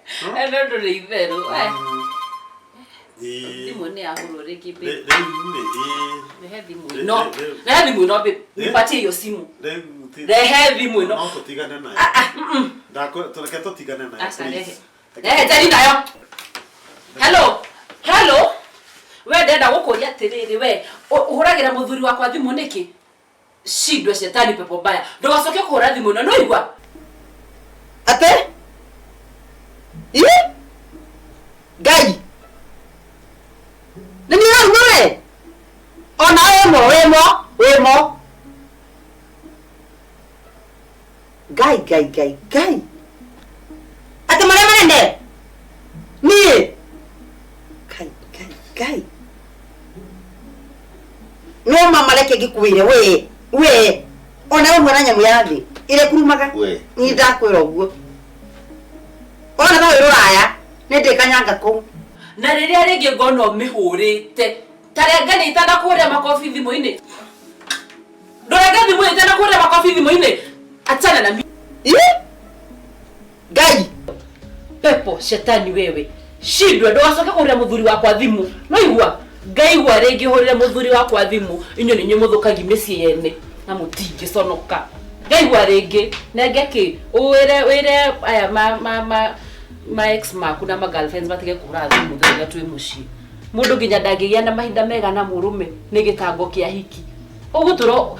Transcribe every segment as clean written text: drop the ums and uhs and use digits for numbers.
Ĩno ndũrĩ itherũ. Eh, Ĩĩ. Thimũ nĩ yahũrwo rĩngĩ babe. Rĩu rĩ, ĩĩ. Rehe thimũ ĩno. Rehe thimũ ĩno babe. Nipatie hiyo simu. Rĩu ti- Rehe thimũ ĩno. No tũtigane nayo. Reke tũtigane nayo. Aca please. rehe. Rehe njari nayo. Hello. Hello. We ndenda gũkũria atĩrĩrĩ we ũhũragĩra mũthuri wakwa thimũ nĩkĩ? Shindwe shetani pepo mbaya. Ndũgacoke kũhũra thimũ ĩno nĩwaigua? Atĩ? Ĩ? Ngai! Nĩ niĩ ũraruma we? Ona wĩmo, wĩmo, wĩmo. Ngai, Ngai, Ngai, Ngai. Atĩ marĩa manene? Niĩ? Ngai, Ngai, Ngai. No mama reke ngĩkwĩre we, we, ona we mwana nyamũ ya thĩ ĩrĩa ĩkurumaga. We. Niĩ ndakwĩra ũguo. Ona ta wĩ rũraya, nĩ ndĩkanyanga kũu. Na rĩrĩa rĩngĩ ngona ũmĩhũrĩte ta rengani itanakũhũrĩra makobi thimũ-inĩ. Ndũrenge thimũ ĩyo itanakũhũrĩra makobi thimũ-inĩ. Achana na mimi. Ĩ? Ngai! Pepo shetani wewe. Shindwe ndũgacoke kũhũrĩra mũthuri wakwa thimũ. Nĩwaigua? Ngaigua rĩngĩ ũhũrĩre mũthuri wakwa thimũ. Inyuĩ nĩ inyuĩ mũthũkagia mĩciĩ yene na mũtingĩconoka. Ngaigua rĩngĩ nenge kĩ? Wĩre wĩre aya ma ma ma ma ex maku na ma girlfriends matige kũhũra thimũ rĩrĩa twĩ mũciĩ. Mũndũ nginya ndangĩgĩa na mahinda mega na mũrũme nĩ gĩtango kĩa hiki. Ũgũtũra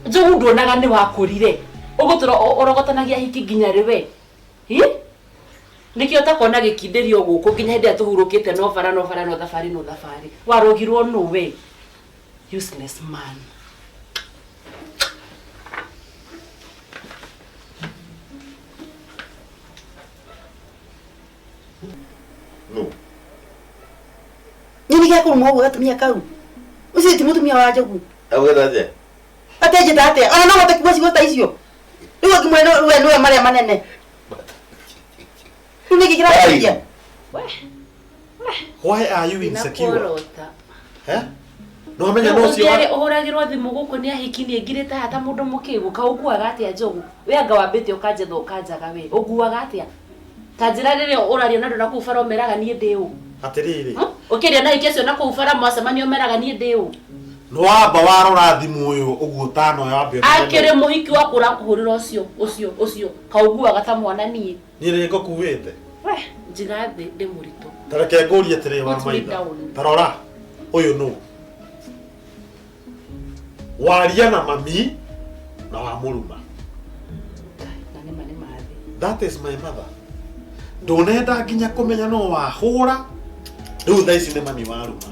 njogu nduonaga nĩ wakũrire. Ũgũtũra ũrogotanagia hiki nginya rĩ we? Hi? Nĩkĩo ũtakona gĩkindĩrio gũkũ nginya hĩndĩ ĩrĩa tũhurũkĩte no bara no bara no thabarĩ no thabarĩ. Warũgirwo nũ we? Useless man. No. Nini gĩa kũruma ũguo gatumia kau? Ũcio ti mũtumia wa Njogu. Agwĩra atĩa? Atenjĩta atĩa? Ona no hote kuga ciugo ta icio. Rĩu angĩmwĩra we nĩwe marĩa manene. Rĩu nĩkĩ kĩracenjia? We. Why are you insecure? Ndinakuorota. Eh? No amenya no ũcio wa- Ũhũragĩrwo thimũ gũkũ nĩ ahiki niĩ ngirĩte haha ta mũndũ mũkĩgu ka ũnguaga atĩa Njogu? We anga wambĩte ũkanjetha ũkanjaga we. Ũnguaga atĩa? Ta njĩra rĩrĩa ũraria na andũ na kũu bara ũmeraga niĩ ndĩ ũ? Atĩrĩrĩ. Ũkĩaria na ahiki acio na kũu bara mwacemania ũmeraga niĩ ndĩ ũ? Nĩ wamba warora thimũ ũyũ ũguo ũtanoya wambe ũmenye nũ. Akĩrĩ mũhiki waku ũrakũhũrĩra ũcio ũcio ũcio kaũnguaga ta mwana niĩ. Niĩ nĩ ngũkuĩte. We njiga thĩ ndĩ mũritũ. Ta reke ngũrie atĩrĩ wa Put me maitha. down. Ta rora ũyũ nũ? Waria na mami na wamũruma. Na nĩ ma nĩ mathĩ. That is my mother. Ndũnenda nginya kũmenya no wahũra. Rĩu thaa ici nĩ mami waruma.